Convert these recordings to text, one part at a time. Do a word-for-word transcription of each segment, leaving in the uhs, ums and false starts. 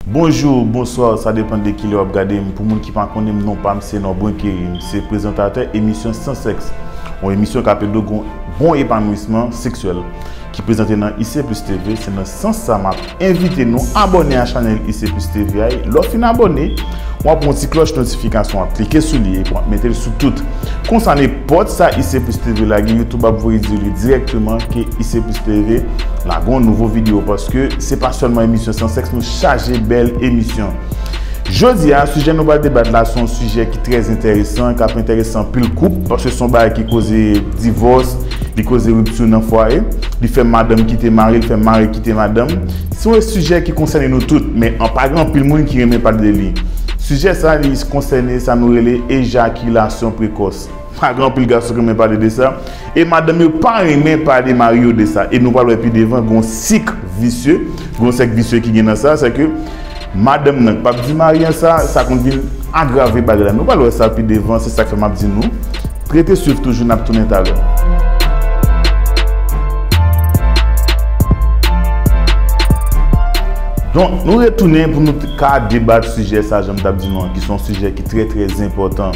Bonjou, bonswa, sa depann de kilè w ap gade m. Pou moun ki pa konnen m, non pa m se Nobren Kerim, se prezantatè emisyon San Sèks, yon emisyon k ap ede w gen yon bon epanouisman seksyèl, ki prezante nan I C Plus T V. Se nan sans sa m ap envite nou abòne a chanèl I C Plus T V a. E lè w fin abòne, w ap wè yon ti klòch notifikasyon, w ap klike sou li epi w ap mete l sou tout. Konsa, nenpòt sa I C Plus T V lage, YouTube ap voye di li dirèkteman ke I C Plus T V lage yon nouvo videyo, paske se pa sèlman emisyon San Sèks, nou chaje bèl emisyon. Jodi a, sijè nou pral debat la, se yon sijè ki trè enteresan, k ap enterese anpil koup, paske se yon bagay ki koze divòs, li koze ripti nan fwaye, li fè madanm kite mari, li fè mari kite madanm. Se yon sijè ki konsène nou tout, men an pa gen anpil moun ki renmen pale de li. Sijè sa, li konsène sa nou rele ejakilasyon prekòs. Pa gen anpil gason ki renmen pale de sa. E madanm yo pa renmen pale mari yo de sa. E nou pral wè pi devan, gen yon sik visye, gen yon sèk visye ki gen nan sa, se ke madanm nan k p ap di mari an sa, sa konn vin agrave bagay la. Nou pral wè sa pi devan, se sa k fè m ap di nou. Rete swiv toujou, n ap tounen talè. Donk, nou retounen pou nou t-, ka debat sijè sa, jan m t ap di nou an, ki se yon sijè ki trè, trè enpòtan.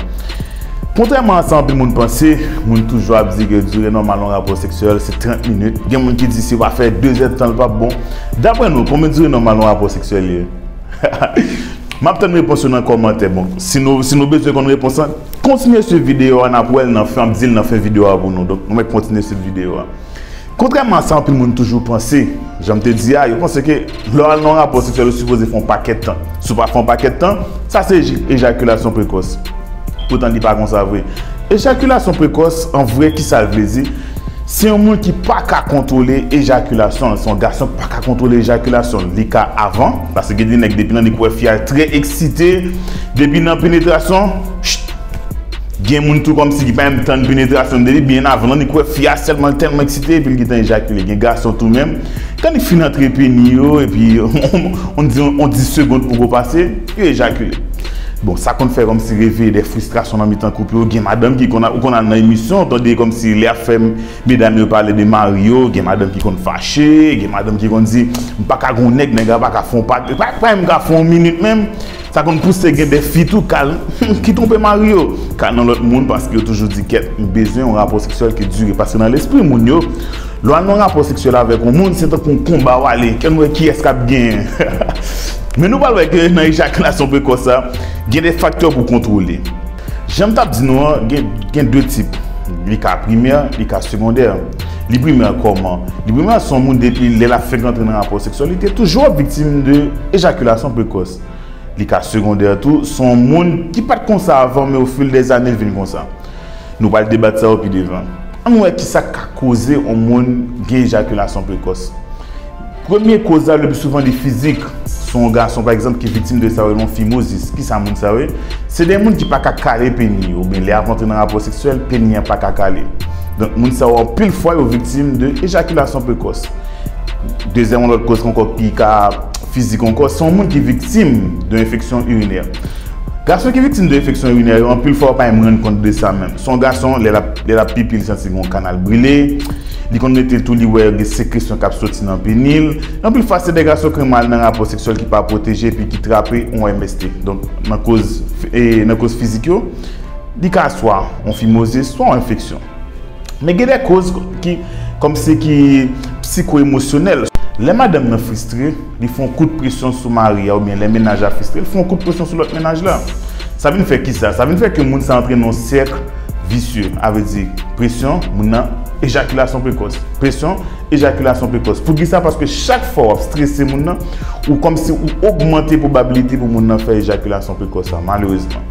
Kontrèman a sa anpil moun panse, moun toujou ap di ke dire nòmal yon rapò seksyèl se trant minit. Gen moun ki di si w pa fè de zèdtan, l p ap bon. Daprè nou, konbyen dire nòmal yon rapò seksyèl ye? M ap tann repons yo nan kòmantè. Bon, si nou, si nou bezwen konn repons lan, kontinye swiv videyo a, n ap wè l nan fen, m ap di l nan fen videyo a pou nou. Donk, nou mèt kontinye swiv videyo a. Kontrèman a sa anpil moun toujou panse, jan m te di a, yo panse ke lè w al nan yon rapò seksyèl, ou sipoze fè yon pakèt tan. Si w pa fè yon pakèt tan, sa se eji-, ejakilasyon prekòs. Poutan, li pa konsa vre. Ejakilasyon prekòs, an vre, ki sa l vle di? Se yon moun ki pa ka kontwole ejakilasyon l. Se yon gason ki pa ka kontwole ejakilasyon l. Li ka avan, paske gen de nèg depi nan nik wè fi a trè eksite, depi nan penetrasyon, ch-, gen moun tou kòmsi ki pa menm tann penetrasyon de li, byen avan, nan nik wè fi a sèlman l tèlman eksite, epi l gentan ejakile. Gen gason tou menm, kan li fin antre peni yo, epi on, on, on di, on dis segonn poko pase, yo ejakile. Bon, sa konn fè kòmsi reveye de fristrasyon nan mitan koup yo. Gen madanm ki konn, ou konn al nan emisyon, ou tande kòmsi lè y ap fè medam yo pale de mari yo, gen madanm ki konn fache, gen madanm ki konn di, "M pa ka gon nèg, nèg la pa ka fè yon pa, pa, pa menm ka fè yon minit menm." Sa konn pouse gen de fi tou k al, ki twonpe mari yo, k al nan lòt moun, paske yo toujou di, "Kèt, m bezwen yon rapò seksyèl ki dire." Paske nan lespri moun yo, lè w al nan rapò seksyèl avèk yon moun, se tankou yon konba w ale, kèt, nou wè kiyès k ap genyen. Men nou pral wè ke nan ejakilasyon prekòs sa, gen de faktè pou kontwole. Jan m t ap di nou an, gen, gen de tip. Li ka primè, li ka segondè. Li primè kòman? Li primè se yon moun depi lè l ap fenk antre nan rapò seksyèl, li te toujou ap viktim de ejakilasyon prekòs. Li ka segondè tou, se yon moun ki pa t konsa avan, men au fil des années, l vin konsa. Nou pral debat sa yo pi devan. Ann wè kisa k ka koze yon moun gen ejakilasyon prekòs. Premye koz la, le pli souvan, li fizik. Se yon gason, pa egzanp, ki viktim de sa yo rele yon fimozis. Kisa moun sa yo ye? Se de moun ki pa ka kale peni yo, oubyen lè y ap antre nan rapò seksyèl, peni an pa ka kale. Donk, moun sa yo, anpil fwa, yo viktim de ejakilasyon prekòs. Dezyèm, yon lòt koz ankò ki ka fizik ankò, se yon moun ki viktim de enfeksyon irinè. Gason ki viktim de enfeksyon irinè yo, anpil fwa, yo pa menm rann kont de sa menm. Se yon gason, lè l ap, lè l ap pipi, li santi gen yon kanal brile. Li konn rete tou, li wè gen sekresyon k ap soti nan peni l. Anpil fwa, se de gason ki renmen al nan rapò seksyèl ki pa pwoteje epi ki trape yon M S T. Donk, nan koz, e, nan koz fizik yo, li ka swa yon fimozis, swa yon enfeksyon. Men gen de koz ki, kòmsi ki psiko-emosyonèl. Lè madanm nan fristre, li fè yon kout presyon sou mari a, oubyen lè mennaj la fristre, li fè yon kout presyon sou lòt mennaj la. Sa vin fè kisa? Sa vin fè ke moun sa antre nan yon sèk visye. A vle di, presyon, moun nan, ejakilasyon prekòs. Presyon, ejakilasyon prekòs. Poukisa? Paske chak fwa w ap strese moun nan, ou kòmsi ou ogmante pwobabilite pou moun nan fè ejakilasyon prekòs la, malerezman.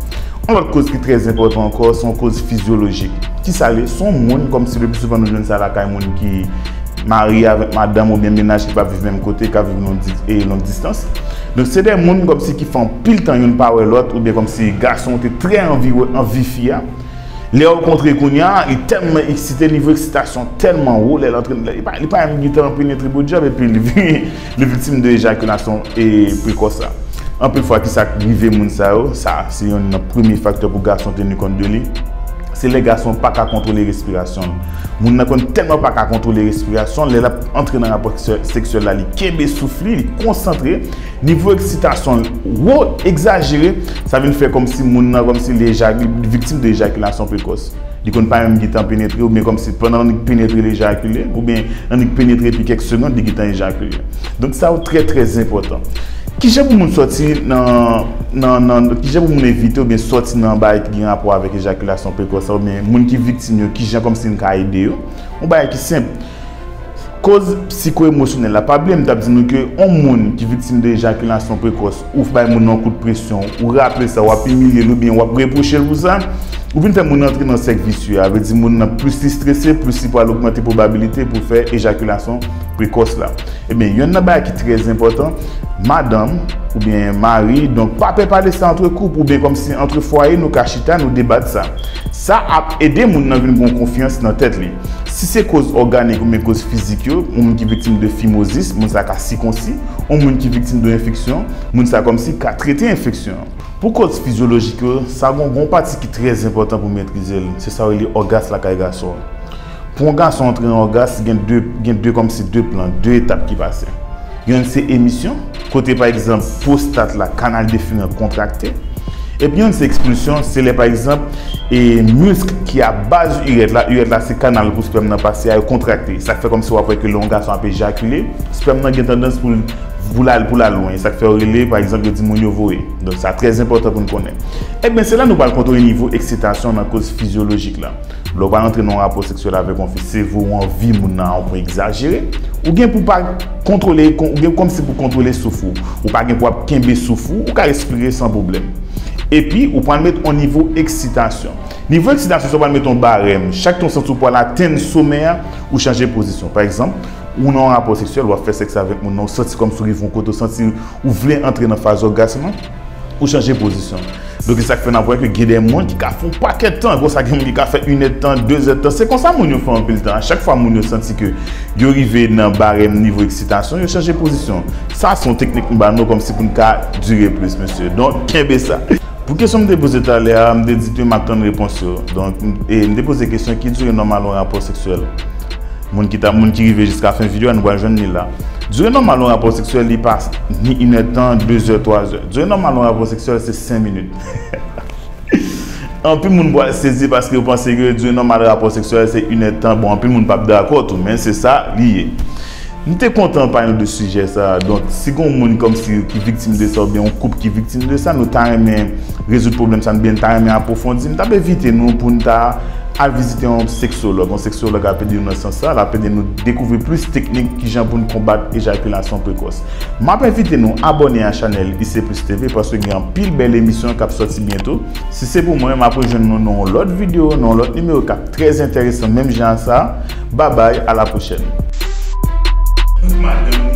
Yon lòt koz ki trè enpòtan ankò, se yon koz fizyolojik. Kisa l ye? Se yon moun, kòmsi le pli souvan nou jwenn sa lakay moun ki marye avèk madanm oubyen mennaj ki pa viv menm kote, k ap viv long di-, e long distans. Donk, se de moun kòmsi ki fè anpil tan youn pa wè lòt, oubyen kòmsi gason te trè anvi wè, anvi fi a. Lè yo kontre kounye a, li tèlman eksite, nivo eksitasyon tèlman wo, lè l antre, li pa, li pa menm gentan penetre bodyòb, epi li, li viktim de ejakilasyon e prekòs la. Anpil fwa, kisa k rive moun sa yo? Sa, se youn nan premye faktè pou gason teni kont de li. Se lè gason pa ka kontwole respirasyon l. Moun nan konn tèlman pa ka kontwole respirasyon l, lè l ap antre nan rapò seksyè-, seksyèl la, li kenbe souf li, li konsantre, nivo eksitasyon l wo, egzajere, sa vin fè kòmsi moun nan, kòmsi li eja-, li viktim de ejakilasyon prekòs. Li konn pa menm gentan penetre, oubyen kòmsi pandan l annik penetre, li ejakile, oubyen l annik penetre epi kèk segonn, li gentan ejakile. Donk, sa yo trè, trè enpòtan. Kijan pou moun sòti nan, nan, nan, kijan pou moun evite oubyen sòti nan bagay ki gen rapò avèk ejakilasyon prekòs la, oubyen moun ki viktim yo, kijan kòmsi n ka ede yo? Yon bagay ki senp. Koz psiko-emosyonèl la. Pa bliye, m t ap di nou ke yon moun ki viktim de ejakilasyon prekòs, ou bay moun nan yon kout presyon, ou raple sa, w ap imilye l oubyen w ap repwoche l pou sa, ou vin fè moun nan antre nan sèk visye a. Vle di moun nan plis li strese, plis li pral ogmante pwobabilite pou fè ejakilasyon prekòs la. Ebyen, yonn nan bagay ki trè enpòtan, madanm oubyen mari, donk pa pè pale sa antre koup oubyen kòmsi antre fwaye, nou ka chita, nou debat sa. Sa ap ede moun nan vin gen yon konfyans nan tèt li. Si se koz òganik oubyen koz fizik yo, yon moun ki viktim de fimozis, moun sa ka sikonsi, yon moun ki viktim de enfeksyon, moun sa kòmsi ka trete enfeksyon an. Pou koz fizyolojik yo, sa gon, gon pati ki trè enpòtan pou metrize l, se sa yo rele ògas lakay gason an. Pou yon gason antre nan ògas, gen de, gen de kòmsi de plan, de etap ki pase. Yonn se emisyon, kote pa egzanp pwostat la, kanal de feren an kontrakte. Epi yonn se ekspilsyon, se lè pa egzanp e misk ki a baz irèt la, irèt la se kanal pou spèm nan pase a, yo kontrakte. Sa k fè kòmsi w ap wè ke lè yon gason ap ejakile, spèm nan gen tandans pou l, pou l al, pou l al lwen. Sa k fè yo rele, pa egzanp, yo di moun yo voye. Donk sa trè enpòtan pou n konnen. Ebyen, se la nou pral kontwole nivo eksitasyon nan koz fizyolojik la. Lè w pral antre nan yon rapò seksyèl avèk yon fi, se vre w anvi moun nan a yon pwen egzajere, ou gen pou pa kontwole, ou gen kòmsi pou kontwole souf ou. Ou pa gen pou ap kenbe souf ou, ou ka respire san pwoblèm. Epi, ou pral met yon nivo eksitasyon. Nivo eksitasyon, se w pral met yon barèm. Chak tan w santi w pral atenn somè a, ou chanje pozisyon. Pa egzanp, ou nan yon rapò seksyèl, w ap fè sèks avèk moun nan, ou santi kòmsi w rive yon kote, ou santi ou vle antre nan faz ògasm lan, ou chanje pozisyon. Donk, se sa k fè n ap wè ke gen de moun ki ka fè yon pakèt tan. Konsa, gen moun ki ka fè inèdtan, dezèdtan. Se konsa moun yo fè anpil tan. A chak fwa moun yo santi ke yo rive nan barèm nivo eksitasyon, yo chanje pozisyon. Sa se yon teknik m ba nou kòmsi pou n ka dire plis, mesye. Donk, kenbe sa. Pou kesyon m te poze talè a, m te di ke m ap tann repons yo. Donk, m, e, m te poze kesyon ki dire nòmal yon rapò seksyèl. Moun ki ta, moun ki rive jiska fen videyo a, nou pral jwenn li la. Dire nòmal yon rapò seksyèl, li pa ni inèdtan, dezè, twazè. Dire nòmal yon rapò seksyèl, se senk minit. Anpil moun pral sezi paske yo panse ke dire nòmal rapò seksyèl se inèdtan. Bon, anpil moun p ap dakò tou, men se sa li ye. M te kontan pale nou de sijè sa a. Donk, si gen yon moun kòmsi ki viktim de sa, oubyen yon koup ki viktim de sa, nou ta renmen rezoud pwoblèm sa, oubyen n ta renmen apwofondi, m t ap envite nou pou n ta al vizite yon seksològ. Yon seksològ ap ede nou nan sans sa, l ap ede nou dekouvri plis teknik kijan pou n konbat ejakilasyon prekòs. M ap envite nou abòne a chanèl I C Plus T V paske gen anpil bèl emisyon k ap sòti byento. Si se pou mwen, m ap rejwenn nou nan yon lòt videyo, nan yon lòt nimewo k ap trè enteresan, menm jan sa. Babay, a la pwochèn. Madanm